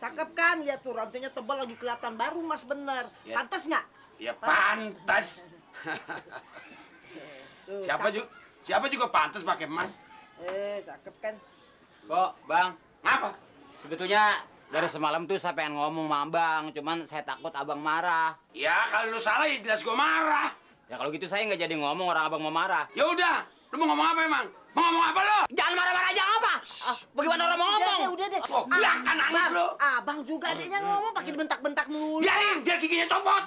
Cakep kan? Ya tuh rantainya tebal lagi kelihatan baru Mas bener. Ya. Pantas nggak? Ya pantas. Tuh, Siapa juga pantas pakai emas. Cakep kan? Kok, Bang? Ngapa? Sebetulnya dari semalam tuh saya pengen ngomong sama Abang, cuman saya takut Abang marah. Ya kalau lu salah ya jelas gua marah. Ya kalau gitu saya nggak jadi ngomong, orang Abang mau marah. Ya udah, lu mau ngomong apa emang? Mau ngomong apa lu? Jangan marah-marah aja apa? Bagaimana orang mau ngomong? Udah deh. Oh, biarkan nangis Bang, lu. Abang juga adiknya ngomong pakai bentak-bentak mulu. Biarin, biar giginya copot.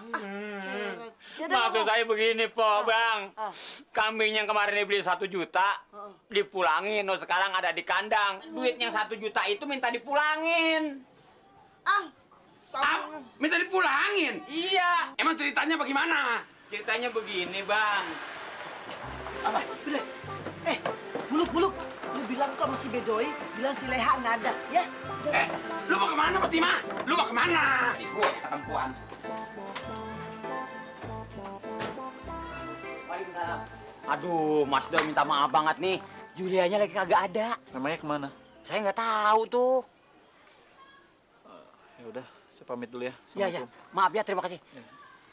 Ya udah, Maksud ngomong. saya begini, Po, Bang. ah. Kambing yang kemarin dibeli 1 juta, dipulangin. Oh, sekarang ada di kandang. Duit yang 1 juta itu minta dipulangin. Ah, Ah, minta dipulangin. Iya. Emang ceritanya bagaimana? Ceritanya begini, Bang. apa? Udah. Buluk. Lu bilang kok masih Bedoy, bilang si Leha nggak ada, ya? Lu mau kemana, Fatima? Lu mau kemana? Gua kita perempuan. Aduh, Mas Doi minta maaf banget nih. Julianya lagi kagak ada. Namanya kemana? Saya nggak tahu tuh. Ya udah, saya pamit dulu ya. Iya. Maaf ya, terima kasih.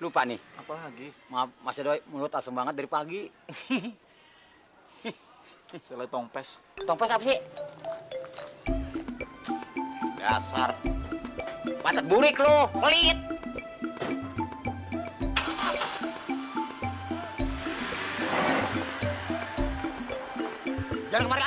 Lupa nih. Apa lagi? Maaf, Mas Doi, mulut asem banget dari pagi. Saya lihat tongpes. Tongpes apa sih? Dasar. Patet burik lu, pelit. Jangan kemari lagi.